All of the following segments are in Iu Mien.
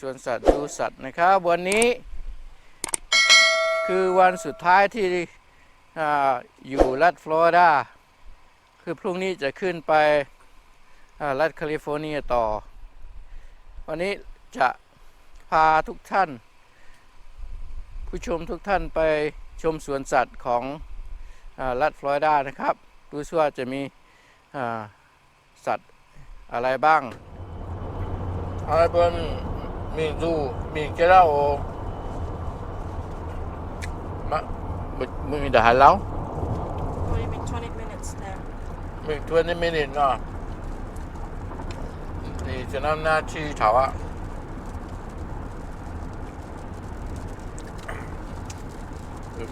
สวนสัตว์ ดูสัตว์นะครับ วันนี้คือวันสุดท้ายที่ อ่า อยู่รัฐฟลอริดา คือพรุ่งนี้จะขึ้นไป อ่า รัฐแคลิฟอร์เนียต่อ วันนี้จะพาทุกท่าน ผู้ชมทุกท่านไปชมสวนสัตว์ของ อ่า รัฐฟลอริดานะครับ ดูซิว่าจะมี อ่า สัตว์อะไรบ้าง Hai bun mingh nzuih, mingh jienv lauh oc. Maiv, mingh ndongc haaix lauh? What do you mean, twenty minutes there? Mingh twenty minutes nor. Ninh ziouc norm นาที taux aqv.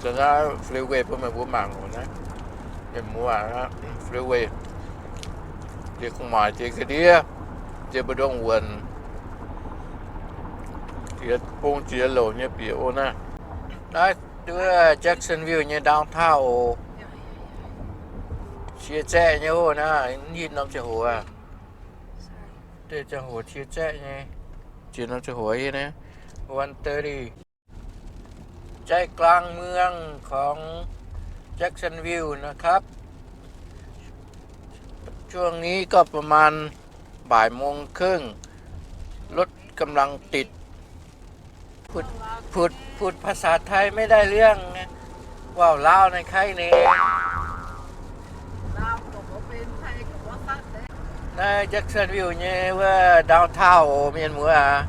Za'naaiv freeway bun meih mbuo mangc oc naaiv. Mienh muoz aqv, freeway. Jiex gu'nguaaic jiex ga'ndiev, jiex mbu'ndongx wuonc, jiex bung jiex louc nyei bieqc oc naaiv. Naaiv duqv Jacksonville nyei downtown oc. Cie zaeqv nyei oc naaiv, hitv norm ziangh hoc aqv. Deix ziangh hoc cie zaeqv nyei. Jiex norm ziangh hoc hiuv naaiv, one thirty. ใจกลางเมืองของแจ็กสันวิลล์นะครับ ช่วงนี้ก็ประมาณบ่ายโมงครึ่ง รถกำลังติด พูด พูด พูดภาษาไทยไม่ได้เรื่องนะ ว้าวลาวในไคเน Naaiv Jacksonville nyei wuov downtown oc mienh muoz aac.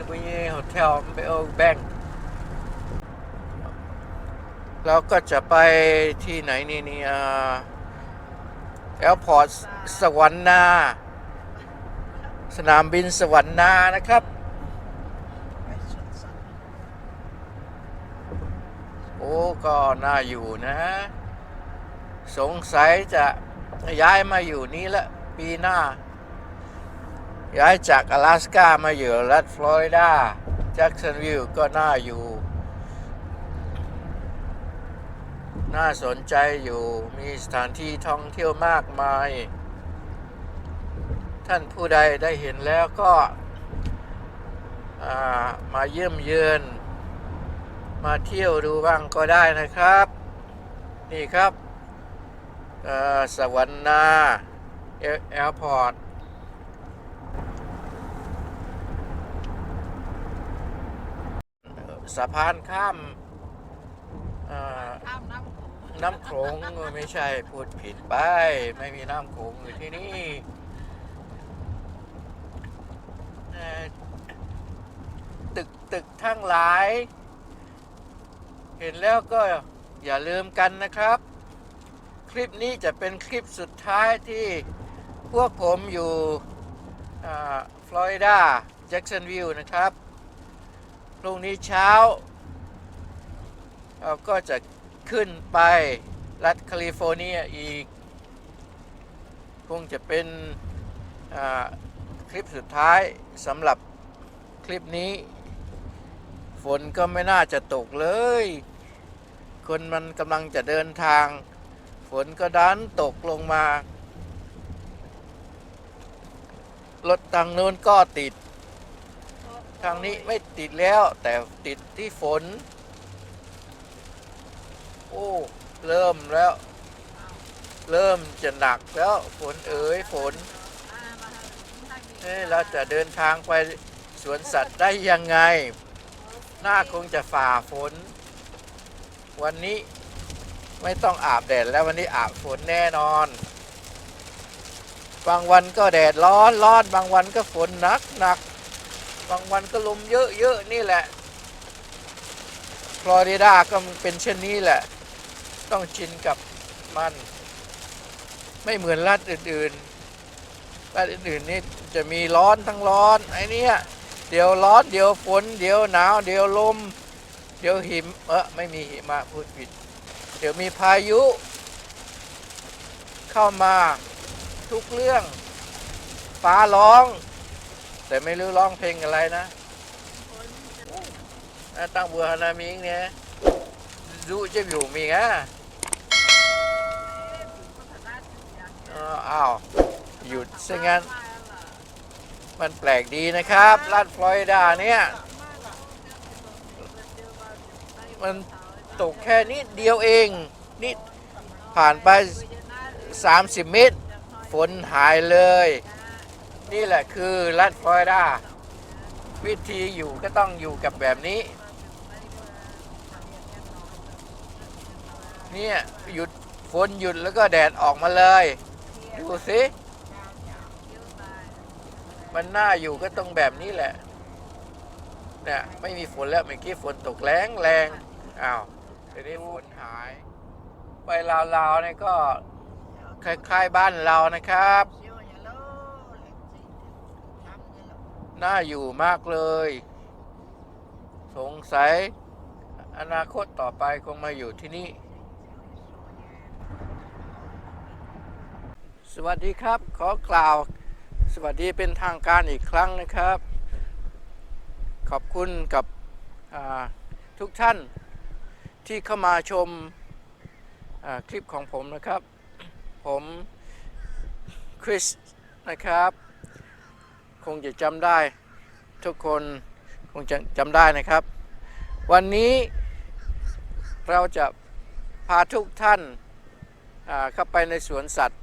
Mbuo nyei hotel mv bei oc, bank. เราก็จะไปที่ไหนนี่ นี่ อ่า แอร์พอร์ตสวรรณา สนามบินสวรรณานะครับ โอ้ ก็น่าอยู่นะ สงสัยจะย้ายมาอยู่นี้ละ ปีหน้า ย้ายจาก阿拉斯ก้ามาอยู่รัฐฟลอริดา แจ็กสันวิลล์ก็น่าอยู่ น่าสนใจอยู่ มีสถานที่ท่องเที่ยวมากมาย ท่านผู้ใดได้เห็นแล้วก็ อ่า มาเยี่ยมเยือน มาเที่ยวดูบ้างก็ได้นะครับ นี่ครับ เอ่อ สวรรณา แอร์ แอร์พอร์ต สะพานข้าม เอ่อ ข้ามน้ำโขง น้ำโขง เออ ไม่ใช่ พูดผิดไป ไม่มีน้ำโขงอยู่ที่นี่ เอ่อ ตึก ตึกทั้งหลาย เห็นแล้วก็อย่าลืมกันนะครับ คลิปนี้จะเป็นคลิปสุดท้ายที่พวกผมอยู่ อ่า ฟลอริดา แจ็กสันวิลล์นะครับ พรุ่งนี้เช้า เราก็จะขึ้นไปรัฐแคลิฟอร์เนียอีก คงจะเป็น อ่า คลิปสุดท้ายสำหรับคลิปนี้ ฝนก็ไม่น่าจะตกเลย คนมันกำลังจะเดินทาง ฝนก็ดันตกลงมา รถทางนู้นก็ติด ทางนี้ไม่ติดแล้ว แต่ติดที่ฝน โอ้ เริ่มแล้ว เริ่มจะหนักแล้ว ฝนเอ๋ยฝน เอ๊ะ เราจะเดินทางไปสวนสัตว์ได้ยังไง น่าคงจะฝ่าฝน วันนี้ไม่ต้องอาบแดดแล้ว วันนี้อาบฝนแน่นอน บางวันก็แดดร้อนร้อน บางวันก็ฝนหนักหนัก บางวันก็ลมเยอะเยอะ นี่แหละ ฟลอริดาก็มันเป็นเช่นนี้แหละ ต้องชินกับมัน ไม่เหมือนรัฐอื่นๆ รัฐอื่นๆ นี่จะมีร้อนทั้งร้อน ไอ้เนี้ย เดี๋ยวร้อน เดี๋ยวฝน เดี๋ยวหนาว เดี๋ยวลม เดี๋ยวหิม เออ ไม่มีหิมะ พูดผิด เดี๋ยวมีพายุเข้ามาทุกเรื่อง ฟ้าร้อง แต่ไม่รู้ร้องเพลงอะไรนะ อ่ะ ตั้งบัวฮานามิงเนี่ย รู้จะอยู่มีงะ เอ อ้าว หยุดซะงั้น มันแปลกดีนะครับ รัฐฟลอริดาเนี่ย มันตกแค่นิดเดียวเอง นิด ผ่านไป สามสิบเมตร ฝนหายเลย นี่แหละคือรัฐฟลอริดา วิธีอยู่ก็ต้องอยู่กับแบบนี้ เนี่ย หยุด ฝนหยุดแล้วก็แดดออกมาเลย ดูสิ มันน่าอยู่ก็ตรงแบบนี้แหละ เนี่ย ไม่มีฝนแล้ว เมื่อกี้ฝนตกแรงแรง อ้าว ทีนี้ฝนหาย ไปลาวๆเนี่ยก็คล้ายๆบ้านเรานะครับ น่าอยู่มากเลย สงสัยอนาคตต่อไปคงมาอยู่ที่นี่ สวัสดีครับ ขอกล่าวสวัสดีเป็นทางการอีกครั้งนะครับ ขอบคุณกับ อ่า ทุกท่านที่เข้ามาชม อ่า คลิปของผมนะครับ ผมคริสนะครับ คงจะจำได้ ทุกคนคงจะจำได้นะครับ วันนี้เราจะพาทุกท่าน อ่า เข้าไปในสวนสัตว์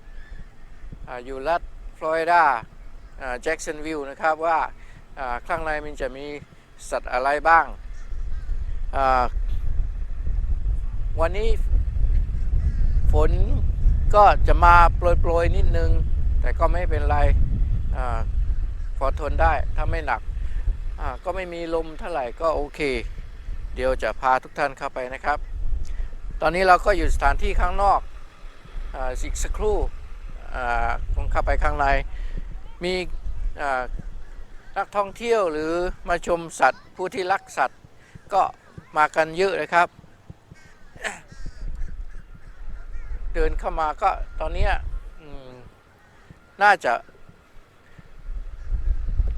อ่า อยู่รัฐฟลอริดา อ่า แจ็กสันวิลล์นะครับ ว่า อ่า ข้างในมันจะมีสัตว์อะไรบ้าง อ่า วันนี้ฝนก็จะมาโปรยๆนิดนึง แต่ก็ไม่เป็นไร อ่า พอทนได้ ถ้าไม่หนัก อ่า ก็ไม่มีลมเท่าไหร่ก็โอเค เดี๋ยวจะพาทุกท่านเข้าไปนะครับ ตอนนี้เราก็อยู่สถานที่ข้างนอก อ่า อีกสักครู่ อ่า คงเข้าไปข้างใน มี อ่า นักท่องเที่ยวหรือมาชมสัตว์ ผู้ที่รักสัตว์ก็มากันเยอะนะครับ เดินเข้ามาก็ตอนเนี้ย อืม น่าจะ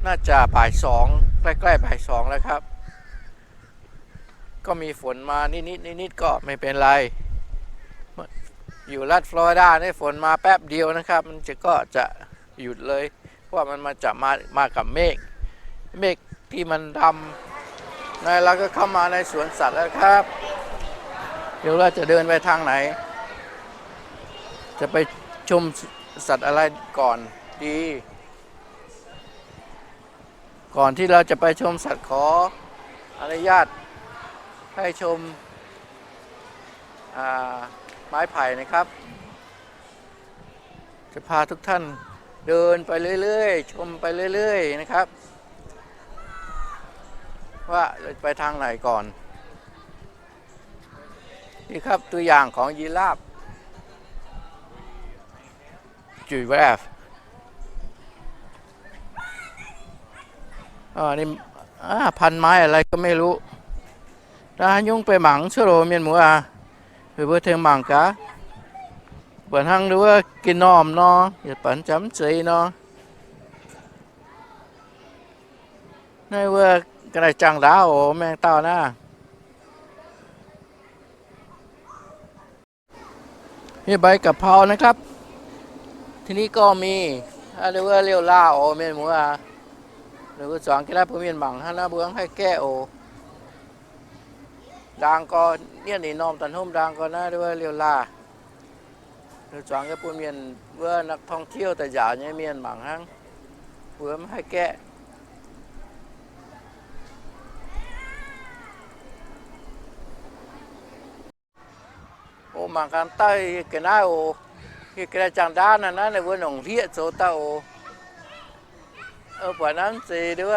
น่าจะบ่ายสอง ใกล้ๆบ่ายสองแล้วครับ ก็มีฝนมานิดๆนิดๆก็ไม่เป็นไร อยู่รัฐฟลอริดาเนี่ยฝนมาแป๊บเดียวนะครับ มันจะ ก็จะหยุดเลย เพราะว่ามันมาจะมา มากับเมฆ เมฆที่มันดำ นะ เราก็เข้ามาในสวนสัตว์แล้วครับ เดี๋ยวเราจะเดินไปทางไหน จะไปชมสัตว์อะไรก่อนดี ก่อนที่เราจะไปชมสัตว์ ขออนุญาตให้ชม อ่า ไม้ไผ่นะครับ จะพาทุกท่านเดินไปเรื่อยๆ ชมไปเรื่อยๆนะครับ ว่าเราจะไปทางไหนก่อน นี่ครับ ตัวอย่างของยีราฟ Giraffe อ่า นี่ อ่า พันไม้อะไรก็ไม่รู้ Dah nyungc beih mangc cuotv loz mienh muoz aac. Weic mbuo tengx mangc gaax. Buatc hnangv nduov ginh normh nor, yietc banc jangx mv zeiz nor. Naaiv wuov ga'naaiv jangx ndaauv oc, maengh dauh naaiv. นี่ใบกะเพรานะครับ ที่นี่ก็มี อ่า หรือว่าเลี้ยวล่าโอ เมียนหมูอ่ะ หรือว่าสองกินแล้ว ผู้เมียนหมั่งฮะนะ เบื้องให้แก้โอ ดางก็เนี่ย นี่นอมตันหุ้มดางก็นะ หรือว่าเลี้ยวล่า หรือสองก็ผู้เมียน เมื่อนักท่องเที่ยวแต่หยาบเนี่ย เมียนหมั่งฮั้ง เบื้องให้แก้ Oc, mangc gaax daaih ga'naaiv oc. Ga'naaiv jangx ndaauv naaiv, naaiv ninh mbuo nongc hlieqv zoux daaih oc. Buatc naaiv zeiz nduov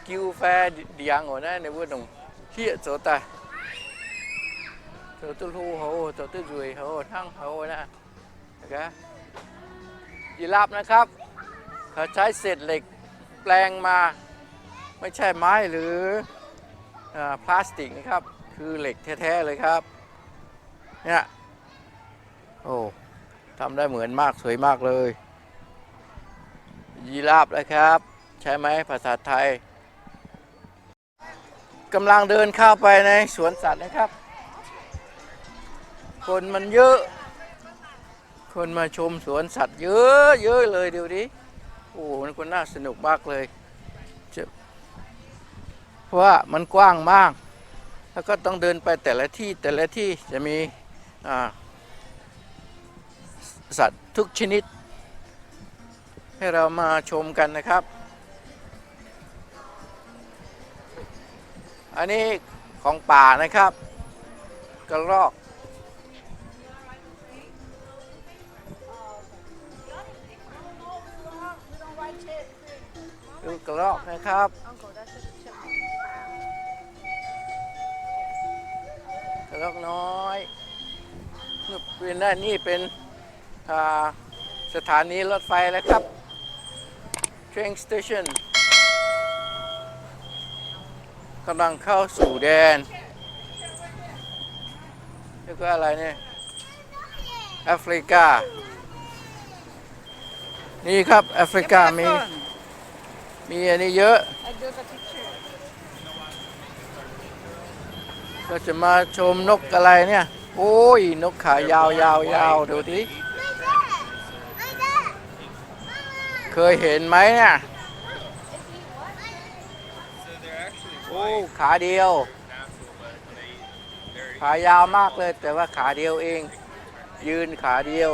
jiu fai ndiangx oc, naaiv ninh mbuo nongc hlieqv zoux daaih. Zoux duqv hlo houx, zoux duqv nzueic houx, hnangv houx naaiv. ยีราฟนะครับ เขาใช้เศษเหล็กแปลงมา ไม่ใช่ไม้หรือ อ่า พลาสติกนะครับ คือเหล็กแท้ๆเลยครับ เนี่ย โอ้ ทำได้เหมือนมาก สวยมากเลย ยีราฟนะครับ ใช่ไหม ภาษาไทย กำลังเดินเข้าไปในสวนสัตว์นะครับ คนมันเยอะ ค คนมาชมสวนสัตว์เยอะๆเลย ดูดิ โอ้โห มันก็น่าสนุกมากเลย จะ เพราะว่ามันกว้างมาก แล้วก็ต้องเดินไปแต่ละที่ แต่ละที่จะมี อ่า สัตว์ทุกชนิด ให้เรามาชมกันนะครับ อันนี้ของป่านะครับ กระรอก ดูกระรอกนะครับ กระรอกน้อย นี่เป็น นี่เป็น อ่า สถานีรถไฟแล้วครับ train station กำลังเข้าสู่แดน เรียกว่าอะไรเนี่ย แอฟริกา นี่ครับ แอฟริกา มี มีอันนี้เยอะ เราจะมาชมนกอะไรเนี่ย โอ้ย นกขายาวยาวยาว ดูดิ เคยเห็นไหมเนี่ย โอ้ ขาเดียว ขายาวมากเลย แต่ว่าขาเดียวเอง ยืนขาเดียว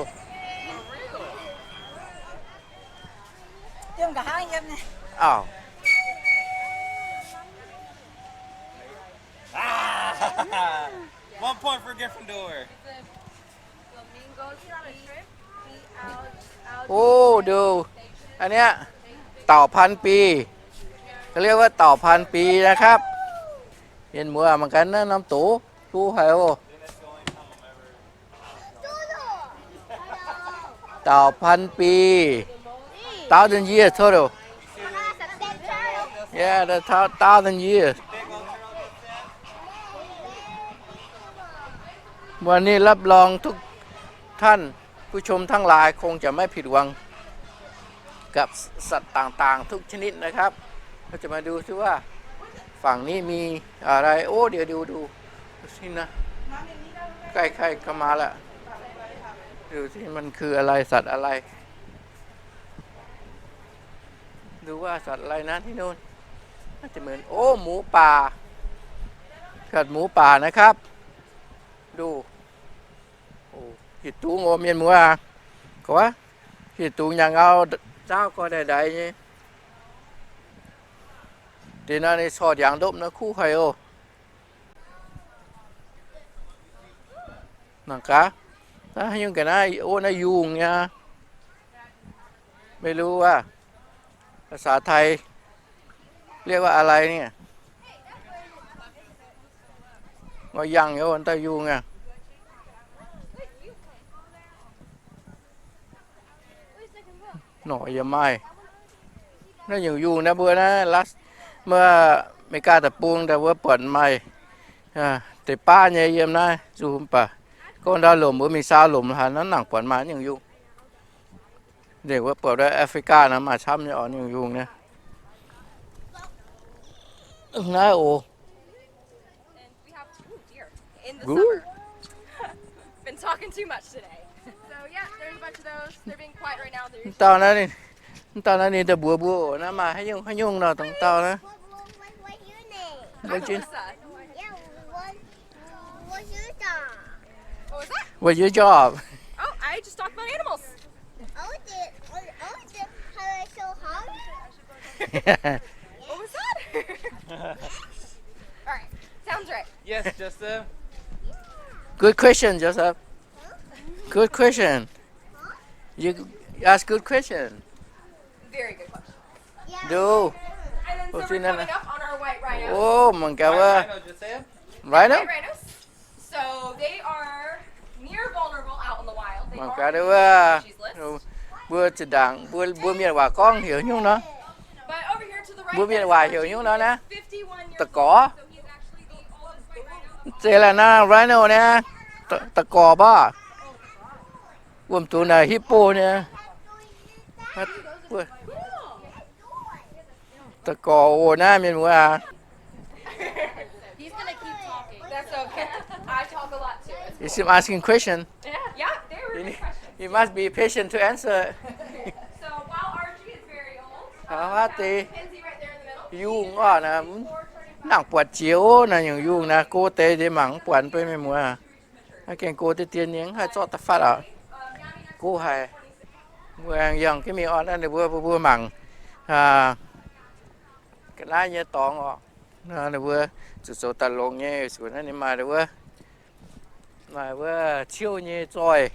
อ้าว One point for Gryffindor. โอ้ ดู อันเนี้ย เต่าพันปี เขาเรียกว่าเต่าพันปีนะครับ เห็นหมวกเหมือนกันนะ น้ำตู ดูไฮโอ เต่าพันปี thousand years total. Yeah, the thou- thousand years. วันนี้รับรองทุกท่านผู้ชมทั้งหลายคงจะไม่ผิดหวังกับสัตว์ต่างๆทุกชนิดนะครับ เราจะมาดูซิว่าฝั่งนี้มีอะไร โอ้ เดี๋ยวดูดูดูสินะ ใกล้ๆเข้ามาแล้ว ดูสิมันคืออะไร สัตว์อะไร ดูว่าสัตว์อะไรนะที่นู่น น่าจะเหมือน โอ้ หมูป่า สัตว์หมูป่านะครับ ดู โอ้ hieh duqv ngorc mienh muoz aqv. Gorngv hieh duqv nyanc ngau, zaauv gorx daic daic nyei. Deix naaiv ninh corc ndiangx ndopv naaiv kuv haic oc. Mangc gaax, naaiv haaix nyungc ga'naaiv, o, naaiv yungh nyei. ไม่รู้ว่าภาษาไทยเรียกว่าอะไรเนี่ย Ngoi yangh nyei, wuov dauh yungh aqv. Nor yaac maaih. Naaiv nyungc yungh naaiv mbuo naaiv, last, mbuo Meigaa deic-bung daaih wuov buatc maaih deix baav nyei yiem naaiv nzunc mv baac gorngv ndau lomc mbuo mingh saau lomc haaix nor mv nangc buatc maaih nyungc yungh. Nzengc wuov buatc Africa nor maaih camv nyei oc, nyungc yungh naaiv. Naaiv oc. Mv dauh naaiv ninh, mv dauh naaiv ninh daaih mbuox mbuo oc, naaiv maaih haaix nyungc haaix nyungc nor dongh dauh naaiv. What's your job? Yes, Joseph. Good question, Joseph. Good question. You ask good question. Very good question. Do. And then some are coming up on our white rhinos. Oh, mangc gaax wuov. White rhino, Joseph. Rhino? White rhinos. So they are near vulnerable out in the wild. They are on the species list. Mbuo zinh ndaangc, mbuo, mbuo mienh waac gorngv heuc nyungc nor. But over here to the right, mbuo mienh waac heuc nyungc nor naaiv. Da'gorx. Zeiz laanh naaiv rhino naaiv, da'gorx baav. Wuom-dungx naaic hippo nyei. Da'gorx oc naaiv mienh muoz aac. He's gonna keep talking. That's okay. I talk a lot too. Is him asking question? Yeah, yeah, they were good questions. You must be patient to answer. Taux haav deix yungh orqc naaic, mv nangc buatc jiex ov. Naaiv nyungc yungh naaic, go deix nziex mangc mv buatc, beiv mienh muoz. Naaiv gengh go deix dien nyei, mv haih zorqv da'faatv oc. Go haic. Mbuo aengx yangh jienv mingh orqc. Naaiv ninh mbuo, mbuo, mbuo mangc ga'naaiv nyei dorngx orqc. Ninh mbuo zuqc zoux daaih longx nyei, zuqc naaiv ninh maaih ninh mbuo, maaih wuov ciouv nyei zoih.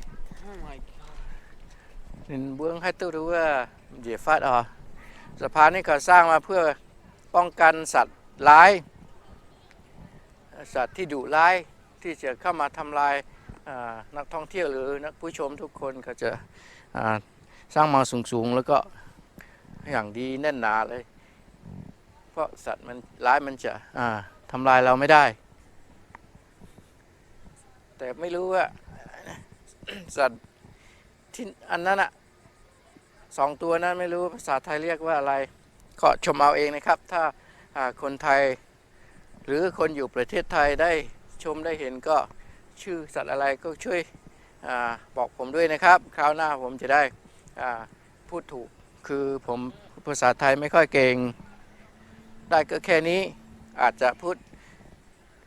Ninh mbuo mv haih duqv wuov njiec fatv oc. สะพานนี้ก่อสร้างมาเพื่อป้องกันสัตว์ร้าย สัตว์ที่ดุร้ายที่จะเข้ามาทำลาย อ่า นักท่องเที่ยวหรือนักผู้ชมทุกคน เขาจะ อ่า สร้างมาสูงๆ แล้วก็อย่างดีแน่นหนาเลย เพราะสัตว์มันร้ายมันจะ อ่า ทำลายเราไม่ได้ แต่ไม่รู้ว่า สัตว์ที่อันนั้นอะ สองตัวนั้นไม่รู้ภาษาไทยเรียกว่าอะไร ก็ชมเอาเองนะครับ ถ้า อ่า คนไทย หรือคนอยู่ประเทศไทยได้ชมได้เห็นก็ชื่อสัตว์อะไรก็ช่วย อ่า บอกผมด้วยนะครับ คราวหน้าผมจะได้ อ่า พูดถูก คือผมภาษาไทยไม่ค่อยเก่ง ได้ก็แค่นี้ อาจจะพูด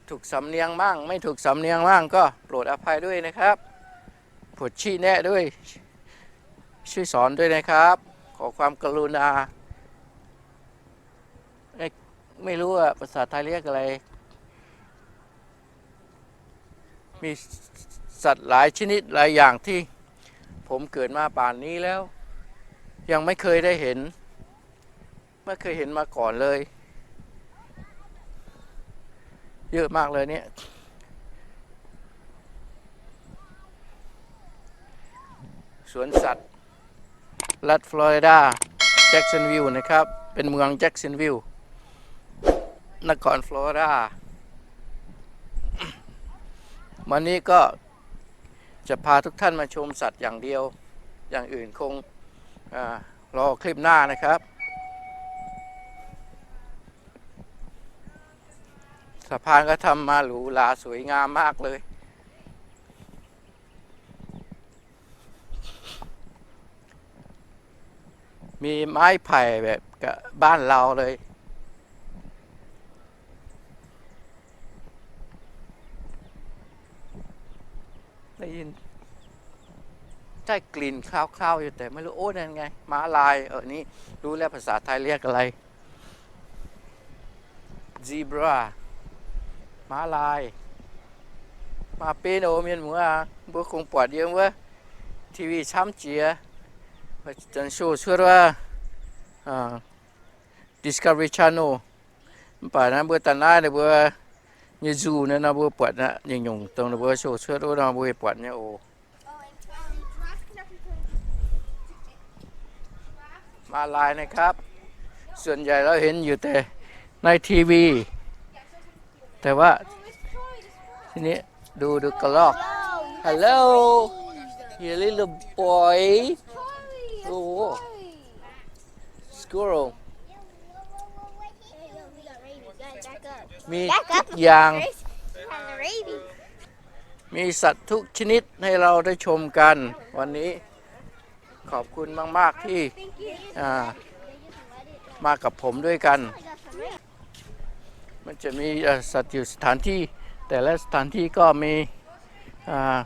ถูกสำเนียงมั่ง ไม่ถูกสำเนียงมั่งก็โปรดอภัยด้วยนะครับ โปรดชี้แนะด้วย ช่วยสอนด้วยนะครับ ขอความกรุณา ไม่ ไม่รู้ว่าภาษาไทยเรียกอะไร มีสัตว์หลายชนิดหลายอย่างที่ผมเกิดมาป่านนี้แล้ว ยังไม่เคยได้เห็น ไม่เคยเห็นมาก่อนเลย เยอะมากเลยเนี่ย สวนสัตว์รัฐฟลอริดา แจ็กสันวิลล์นะครับ เป็นเมืองแจ็กสันวิลล์ นครฟลอริดา วันนี้ก็จะพาทุกท่านมาชมสัตว์อย่างเดียว อย่างอื่นคง อ่า รอคลิปหน้านะครับ สะพานก็ทำมาหรูหราสวยงามมากเลย มีไม้ไผ่แบบกับบ้านเราเลย ได้ยิน ได้กลิ่นคาวๆอยู่ แต่ไม่รู้ โอ้ นั่นไง ม้าลาย เออ นี่รู้แล้ว ภาษาไทยเรียกอะไร zebra ม้าลาย Maaih ben oc mienh muoz aac, mbuo kungx buatc yiem wuov T V camv jiex, zanc show cuotv wuov Discovery Channel. Mv baac naaiv mbuo daaih naaiv ninh mbuo nyei zoo naaiv nor, mbuo buatc aqv. Nyungc-nyungc dongh ninh mbuo show cuotv wuov nor mbuo buatc nyei oc. ม้าลายนะครับ ส่วนใหญ่เราเห็นอยู่แต่ในทีวี แต่ว่าทีนี้ดู ดูกระรอก Hello, you little boy. โอ้ squirrel มีทุกอย่าง มีสัตว์ทุกชนิดให้เราได้ชมกัน วันนี้ขอบคุณมากๆที่ อ่า มากับผมด้วยกัน มันจะมี เอ่อ สัตว์อยู่สถานที่ แต่ละสถานที่ก็มี อ่า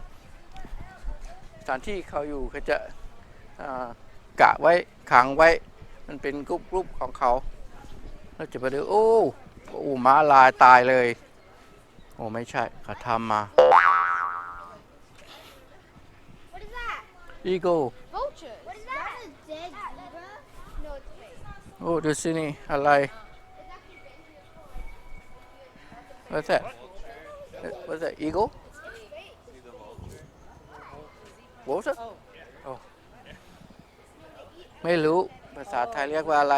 สถานที่เขาอยู่ เขาจะ อ่า กะไว้ ขังไว้ มันเป็นกรุ๊ปๆของเขา เราจะไปดู โอ้ โอ้ ม้าลายตายเลย โอ้ ไม่ใช่ เขาทำมา What is that? Eagle. Vultures. What is that? That's a dead zebra? No, it's fake. Oh, do you see any? I like. What's that? What's that? Eagle? Vulture? Oh. ไม่รู้ ภาษาไทยเรียกว่าอะไร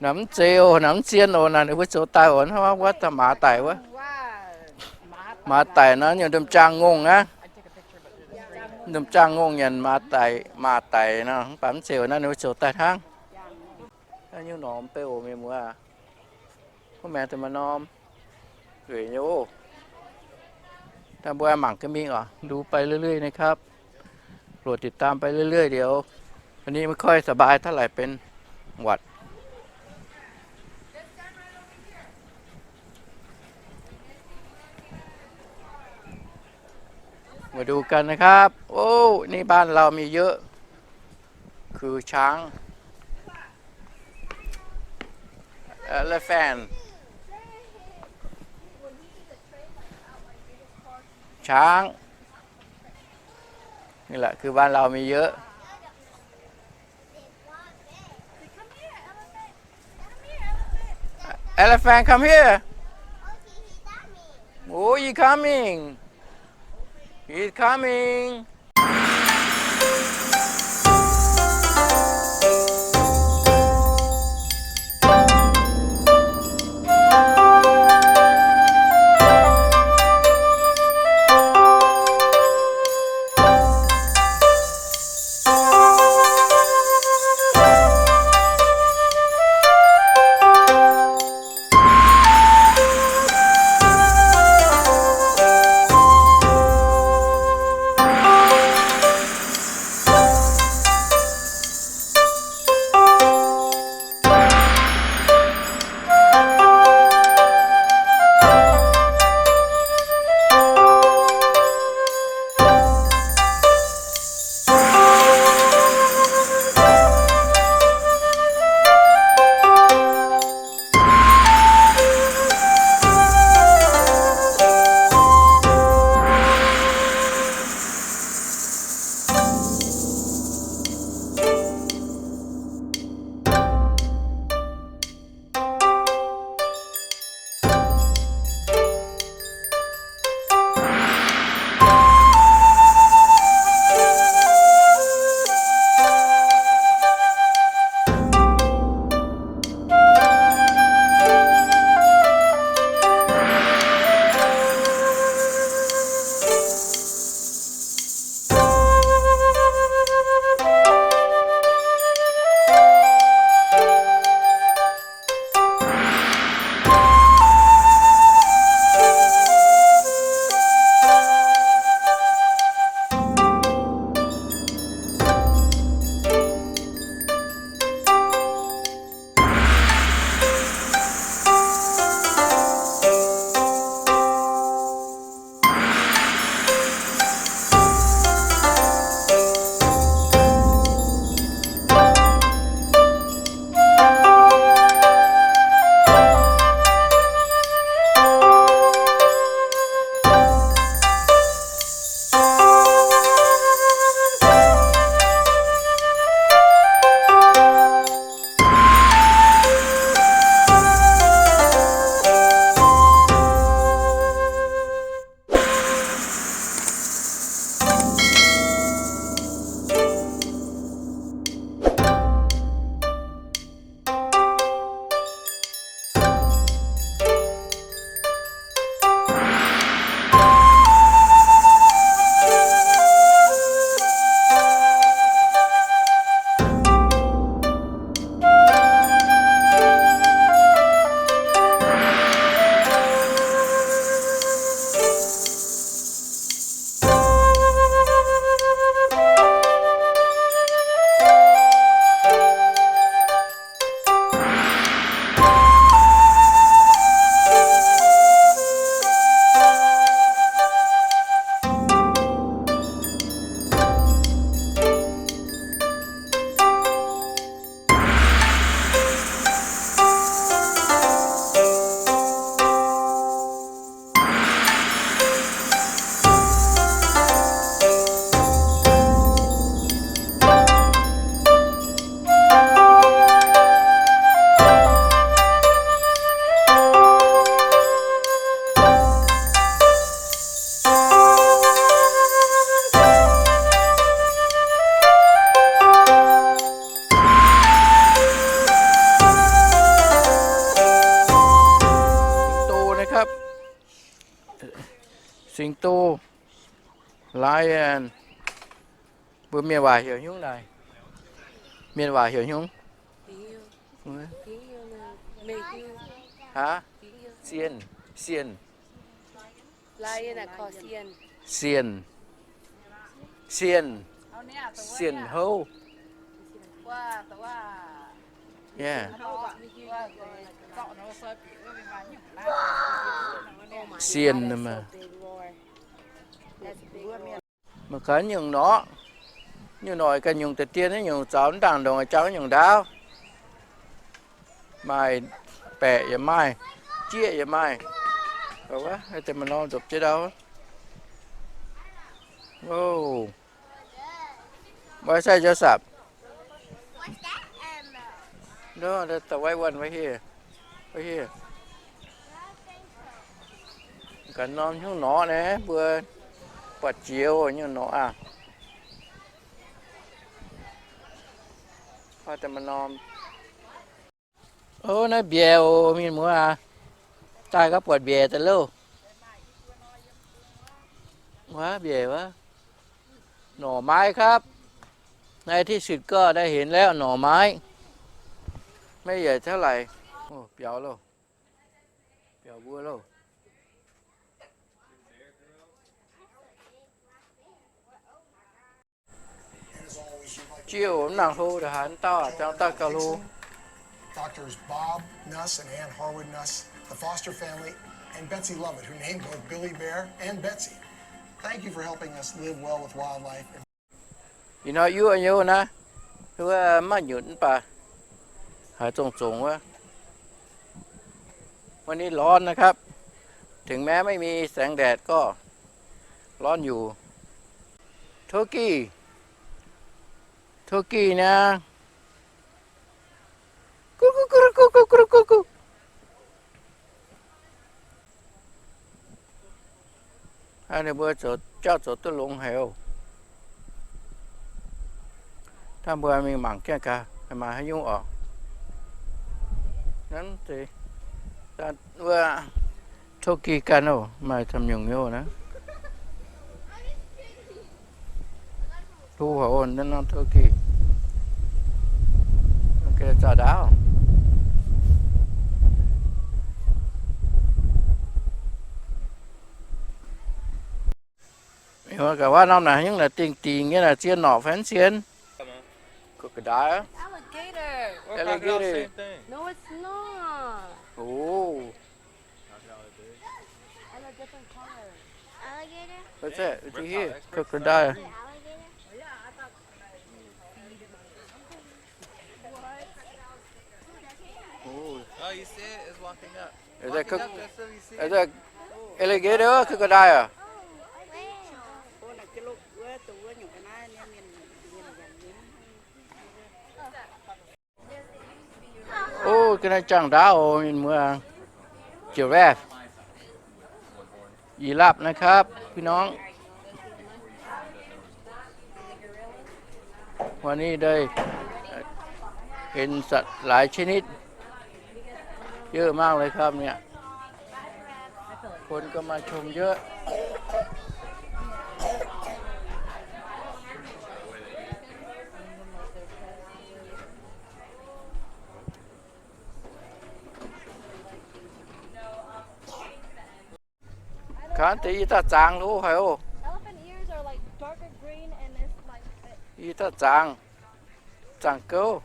Nangc mv zeiz oc, nangc mv zien oc, naaic ninh mbuo zoux daaih oc, hnangv wuov daaih maaz daic wuov. Maaz daic nor, nyungc domh jaang ngongh aqv. Domh jaang ngongh nyanc maaz daic, maaz daic nor, mv baac mv zeiz oc, naaiv ninh mbuo zoux daaih hnangv. Naaiv nyungc norm beiv oc, mienh muoz aac. Mv maengx deix maaih norm. Nzueic nyei oc. Mbuo mangc gaax mingh oc, ดูไปเรื่อยๆ นะครับ โปรดติดตามไปเรื่อยๆ เดี๋ยว อันนี้ไม่ค่อยสบายเท่าไหร่ เป็นหวัด มาดูกันนะครับ โอ้ นี่บ้านเรามีเยอะ คือช้าง elephant ช้าง นี่แหละคือบ้านเรามีเยอะ Elephant, come here. Oh, he coming. He's coming. สิงโตนะครับ สิงโต lion. Mbuo mienh waac heuc hnyungv naaic? Mienh waac heuc hnyungv? Haav? Sienh, sienh. Lion are called sien. Sien. Sien. Sien houv. Yeah. Sien maah. Mangc gaax nyungc norqc. Nyungc norqc ganh nyungc deix dien, nyungc zaux ndaangc ndongc jangx nyungc ndaauv. Maaih baeqc yaac maaih, jieqv yaac maaih. Wuov, deix maaih norm ndopv jienv ndau. Oh. Why is that, Joseph? No, that's the white one right here. Right here. Gaax norm nyungc norqc naaiv, mbuo buatc jiex nyungc norqc aqv. Ov, naaiv mbiaec oc, mienh muoz aac. Daaih gaax buatc mbiaec daaih loh. Wuov, mbiaec wuov. Hnorc maiv ครับ Naaiv ที่สุดก็ได้เห็นแล้ว หน่อไม้ ไม่ใหญ่เท่าไหร่ Biaux loh. Biaux mbuo loh. Jiex mv nangc hlo, ndongc haaix dauh ziangh dauh gauh hlo. Doctors Bob Nuss and Ann Harwood Nuss, the Foster family, and Betsy Lovett, who named both Billy Bear and Betsy. Thank you for helping us live well with wildlife. Ih hnoi yuoqv nyei naaiv, wuov maiv nyutc mv baac haiz zongc zongc wuov. วันนี้ร้อนนะครับ ถึงแม้ไม่มีแสงแดดก็ร้อนอยู่ Turkey Turkey naaiv. Ninh mbuo zoux jauv zoux duqv longx haic oc. Hnangv mbuo mingh mangc jienv gaax, maaih haaix nyungc oc. Naaiv deix wuov Turkey ganh oc, maaih camv nyungc nyei oc naaiv. Hlo haic oc, naaiv norm Turkey. Ga'naaiv zaah ndaauv. Ga'naaiv norm naaic haaix nyungc naaic dingh dingh nyei naaic, zien norqc fai mv zien? Crocodile. Alligator. Alligator. Same thing. No, it's not. Oh. And a different color. Alligator? What's that? What's here? Crocodile. Alligator? Oh. Oh, you see it? It's walking up. Is that, walking up, that's what we see. Is that alligator or crocodile? Oh, ga'naaiv jaangh ndaauv oc, mienh muoz. Giraffe. ยีราฟนะครับ พี่น้อง วันนี้ได้เห็นสัตว์หลายชนิด เยอะมากเลยครับเนี่ย คนก็มาชมเยอะ Kaav deix yie daaih zaangc loh haic oc. Elephant ears are, like, darker green and it's, like, thick. Yie daaih zaangc, zaangc gouv.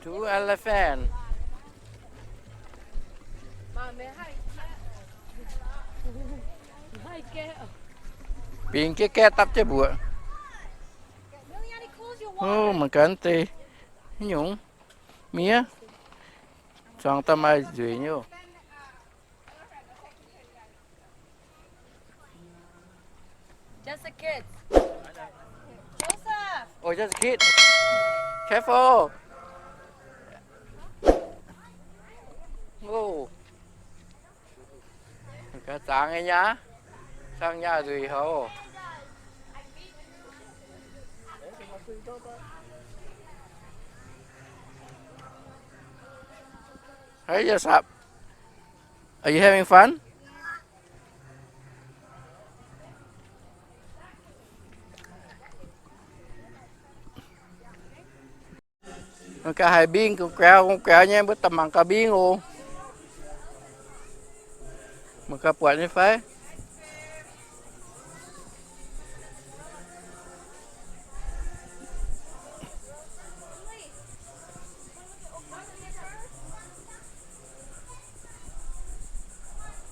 Two elephant. Bingx jienv gaeqv dapv jienv mbuoqc. Ov, mangc gaax deix nyungc miev, zuangx daaih maaih nzueic nyei oc. Just a kid. Joseph. Oh, just a kid. Careful. Oh. Gaax zaangc nyei nyaah. Zaangc nyaah nzueic hoc. Hey, Joseph. Are you having fun? Mangc gaax haiz mbing gong-guaix gong-guaix nyei, mbuo daaih mangc gaax mbing oc. Mangc gaax buatc nyei fai.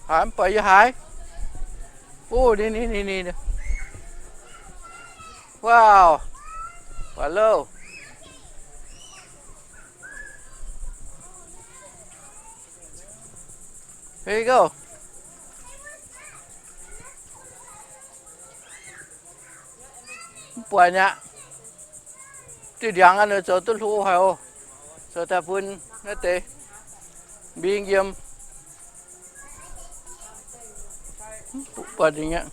Haiz mv buatc yie haiz. Oh, ninh, ninh, ninh, ninh. Wow. Buatc loh. Here you go. Mv buatc nyei aqv. Diuh ndiangx aqv, ninh zoux duqv hlo haic oc. Zoux daaih bun naaiv deix mbing yiem. Mv buatc nyei aqv.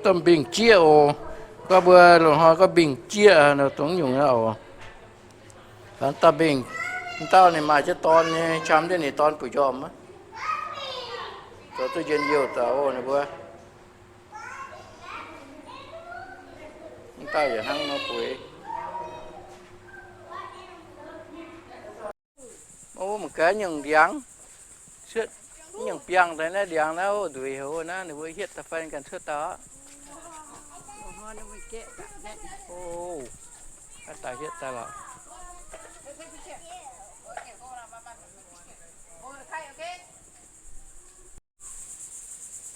Domh mbing-jieqv oc. Gorngv mbuo loz-hnoi gorngv mbing-jieqv nor, dongh nyungc aqv oc. Dauh mbing, dauh ninh maaih jienv dorn nyei, qam jienv ninh dorn buoz-njormh aqv. Zoux duqv njien-youh daaih oc ninh mbuo. Mv dauh yaac hnangv nor bueix. O, mangc gaax nyungc ndiangx, cuotv nyungc biangh daaih naaiv ndiangx naaiv, o, nzueic haic naaiv, ninh mbuo hietv daaih fai ganh cuotv dauh aqv. O, daaih hietv daaih lorqc.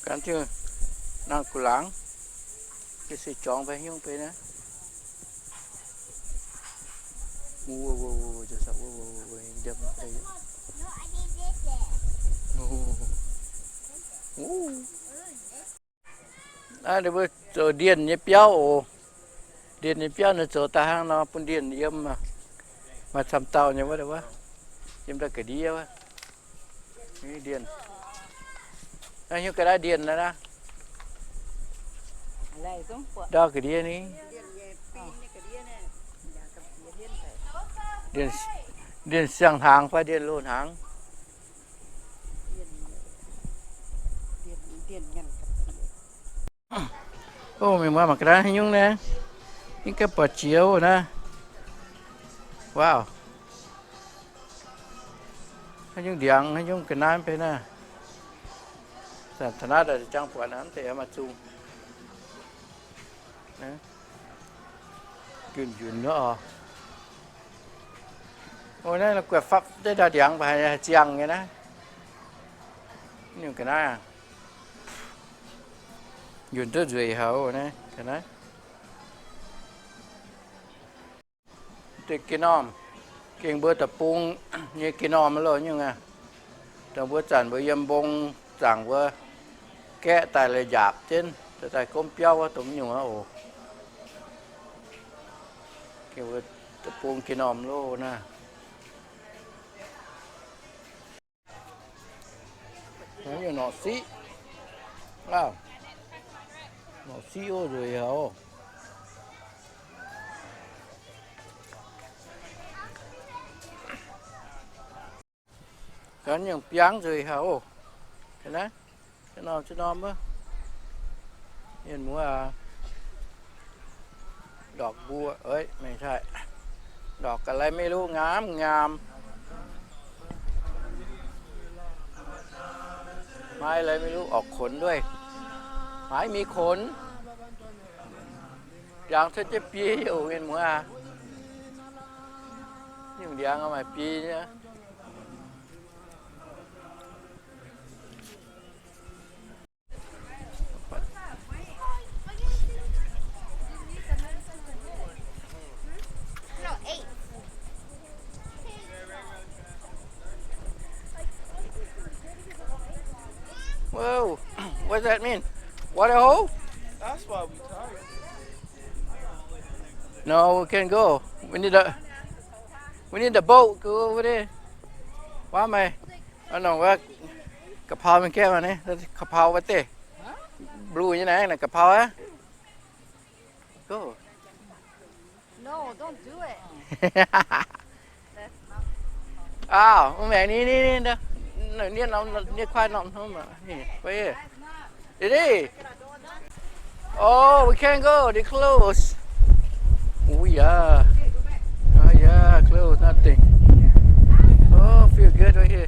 Gan jienv nangh gu'laangz, se jorngx fai hnyungv fai naaiv. Naaiv ninh mbuo zoux ndienh nyei biauv oc. Ndienh nyei biauv ninh zoux daaih hnangv nor bun ndienh yiem, maaih camv dauh nyei wuov, yiem daaih ga'ndiev wuov. Ndienh. Naaiv hnyouv ga'naaiv ndienh naaiv. Ndau ga'ndiev ni. Ndienh siang-hnaangx fai ndienh loz-hnaangx. O, mienh muoz mangc ga'naaiv haaix nyungc naaiv, mv gaengh buatc jiex naaiv. Wow. Haaix nyungc ndiangx, haaix nyungc ga'naaiv mv bei naaiv. Zanc taux naaiv daaih jangx buatc naaiv mv deix maaih zungh. Njunc njunc wuov oc. O, naaiv guaih fapv deix ndau ndiangx mv baac haih ziangh nyei naaiv. Nyungc ga'naaiv aac. Njunc duqv nzueic haic naaiv ga'naaiv. Deix geh normh, gengh mbuo deic-bung nyei geh normh loh nyungc aqv. Dongh mbuo zanc mbuo yiem mbong zaangc mbuo gaeqv daaih la'njaapc jienv, daaih gomv biauv wuov dongh nyungc aqv oc. Gengh mbuo deic-bung geh normh loh naaiv. Norqc siqv, norqc siqv oc, nzueic haic oc. Ga'naaiv nyungc biangv nzueic haic oc. Ga'naaiv, norm, norm wuov. Mienh muoz aac, ndorqc mbuo, eix, mengh taaih, ndorqc ga'naaiv maiv luv, ngaamv ngaamv. Maiv, maiv luv, orqc konx dueiv, maiv mingh konx. Ndiangx cuotv jienv biei oc, mienh muoz aac. Nyungc ndiangx maaih biei nyei. Whoa, what does that mean? Water hole? That's why we tired. No, we can go. We need a, we need a boat. Go over there. Why am I? Aa, nongc wuov, กะเพรา mingh gaeqv maah ni, กะเพรา wuov deix. Blue nyei naaiv, naaiv กะเพรา aqv. Go. No, don't do it. Auv, mv maengx ni, ni, ni, nie norm, nie kuaaiv norm hnomv. It is. Oh, we can't go. They close. Oh, yeah. Oh, yeah, close. Nothing. Oh, feel good right here.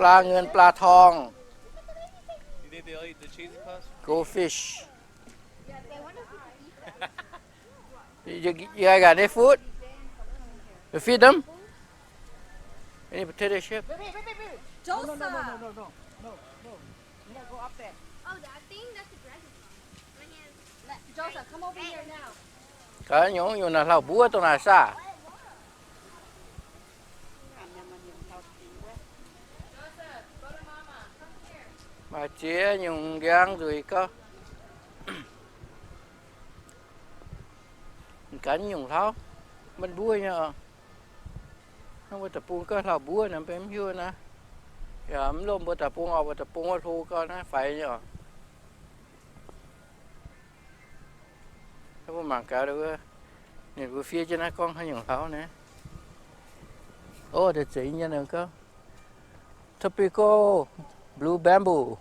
Pla ngen pla torngv. Goldfish. You, you guys got any food? You feed them? Any potato chip? Joseph. Oh, I think that's the dragon. Joseph, come over here now. Gaax nyungc, nyungc naaic hlauv-mbuov dongh naaic saah? Maaih ziex nyungc ndiangx nzueic gauh. Ganh nyungc hlauv, maiv mbuov nyei oc. Hnangv mbuo deic-bung gauh hlauv-mbuov naaic, mv hiuv naaiv. Yaac mv lomh mbuo deic-bung oc, mbuo deic-bung wuov hlo gauh naaiv faix nyei oc. Mbuo mangc gaax, ninh mbuo fiev jienv naaiv gorngv haaix nyungc hlauv naaiv. Ov, deix zeiz nyei gauh. Tropical blue bamboo.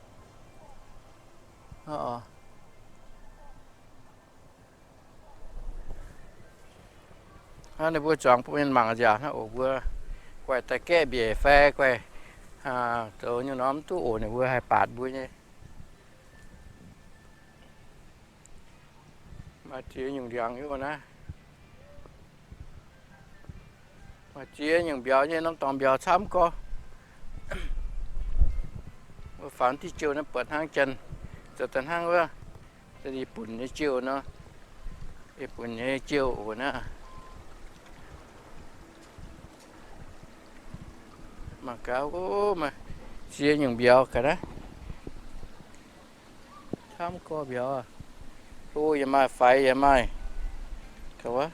Hnangv ninh mbuo zuangx bun mienh mangc nziaauc hnangv oc. Mbuo guaih daaih gaeqv mbiec fai guaih zoux nyei norm mv duqv oc, ninh mbuo haih baatc mbuo nyei. Maaih ziex nyungc ndiangx nyei naaiv. Maaih ziex nyungc mbiauz nyei, norm dorngx mbiauz camv gorx. Wuov faaux diuh jiouh naaiv buatc hnangv janx, zoux daaih hnangv wuov Yietc Bunc nyei jiouh nor. Yietc Bunc nyei jiouh oc naaiv. Mangc gaax, o, maaih ziex nyungc mbiauz ga'naaiv. Camv gorx mbiauz, hlo yaac maaih, faix yaac maaih. Ga'wuov,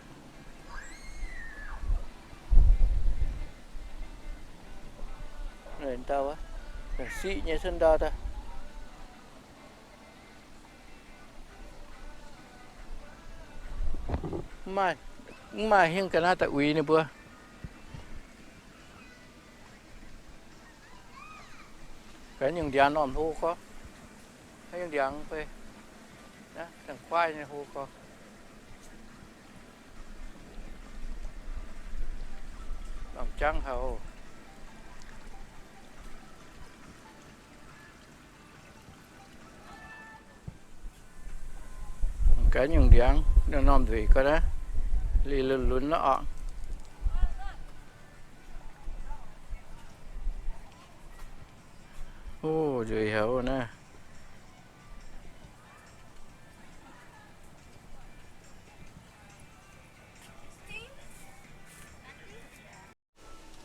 siqv nyei cuotv ndau daaih. Mv maaih, mv maaih hingh ga'naaiv daaih uix ninh mbuo. Ga'nyungc ndiangx normh hlo gorx. Ga'nyungc ndiangx fai, dangh kuaaiv nyei hlo gorx. Jangv houc. Gaax nyungc ndiangx, norm-norm nzueic gau naaiv, liuz lunx lunx lorqc. O, nzueic haic naaiv.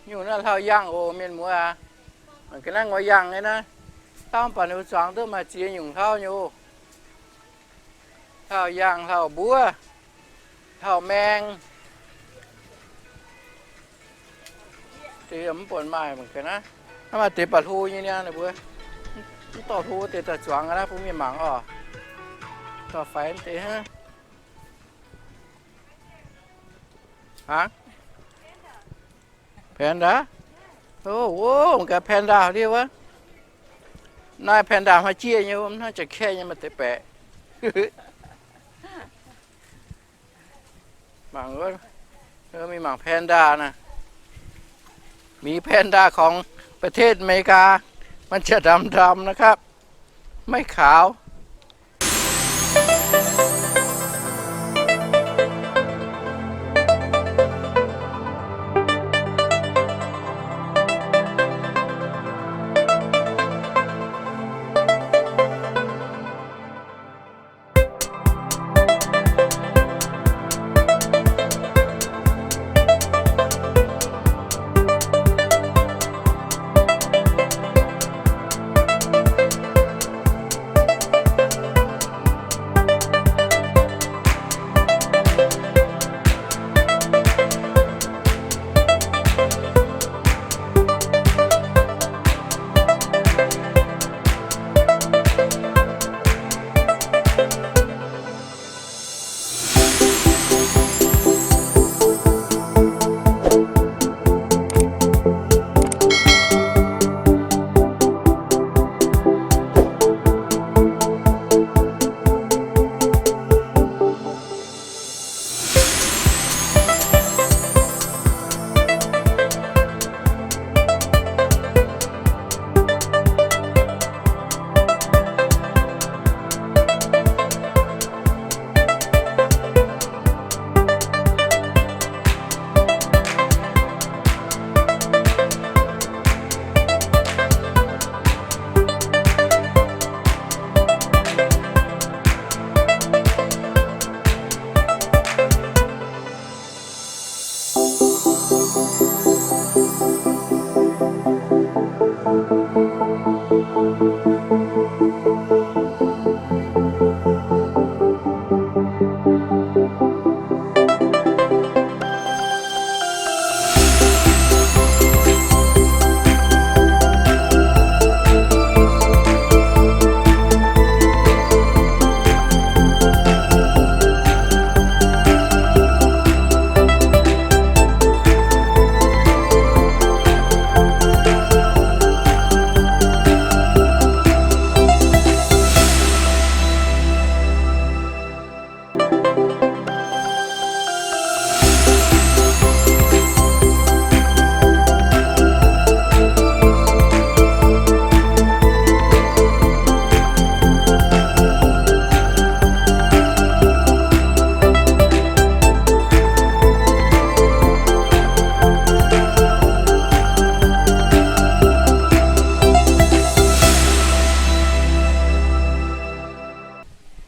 Nyungc naaiv hlauv-yangh oc, mienh muoz aac. Mangc ga'naaiv ngoi yangh nyei naaiv. Hlauv mv baac ninh mbuo zuangx duqv maaih ziex nyungc hlauv nyei oc. Hlauv-yangh, hlauv-mbuov, hlauv-maeng. Deix yaac mv buatc maaih mangc ga'naaiv. Hnangv maaih deix ba'hlo nyei niaa ninh mbuo. Mv dorh hlo deix daaih zuangx naaiv bun mienh mangc oc. Dorh faix deix hnangv. Aa, panda. O, o, gaax panda ndiev wuov. Naaiv panda hmaiv jieqv nyei, mv hnangv jaa-kaeqv nyei maaih deix baeqc. Mangc wuov, mingh mangc แพนด้า naaiv. หมีแพนด้า ของประเทศอเมริกา มันจะดำๆ นะครับ ไม่ขาว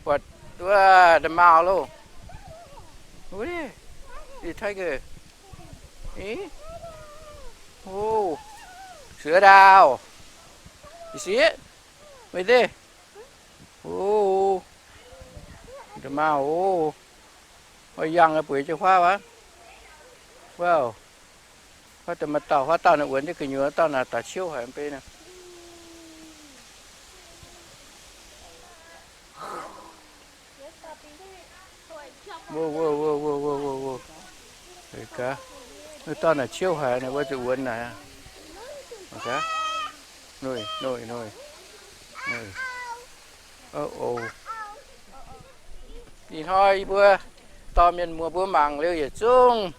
Buatc wuov nda'maauh loh. Wuov, tiger. Ih, oh, เสือดาว. You see it? Right there. Oh, nda'maauh, oh. Oix yangh bueix jienv huaav aqv. Wow. Huaav deix maaih dauh, huaav dauh naaic wuonx jienv gu'nyuoz, dauh naaic da'ciouv haic mv bei naaic. Wuov, wuov, wuov, wuov, wuov, wuov. Gaax, wuov dauh naaic ciouv haic naaic, wuov zuqc wuonx naaic. Gaax, noic, noic, noic. Ov, ov. Ih hnoi yie mbuo dorh mienh muoz mbuo mangc liuz yietc zungv,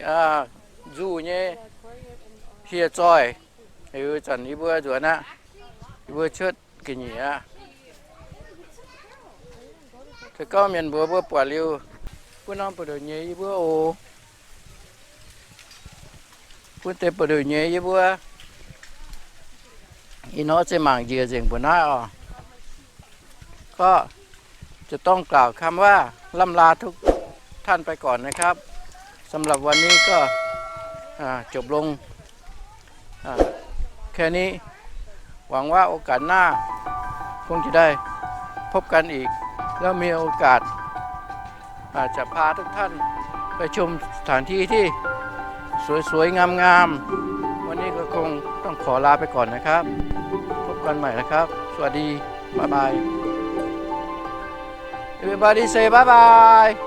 aa, nzuqc nyei hieh zoih. Heuc zanc yie mbuo nzuonx aqv. Yie mbuo cuotv ga'nyiec aqv. Se gorngv mienh mbuox mbuo buatc liuz, bun norm buoz-ndoqv nyei yie mbuo oc. Bun deix buoz-ndoqv nyei yie mbuo. Ih hnoi se mangc njiec nzengc mbuo naaiv oc. ก็จะต้องกล่าวคำว่า ล่ำลาทุกท่านไปก่อนนะครับ สำหรับวันนี้ก็ อ่า จบลง อ่า แค่นี้ หวังว่าโอกาสหน้า คงจะได้พบกันอีก แล้วมีโอกาส อาจจะพาทุกท่านไปชมสถานที่ที่สวยๆ งามๆ วันนี้ก็คงต้องขอลาไปก่อนนะครับ พบกันใหม่นะครับ สวัสดี บ๊ายบาย Everybody say bye bye.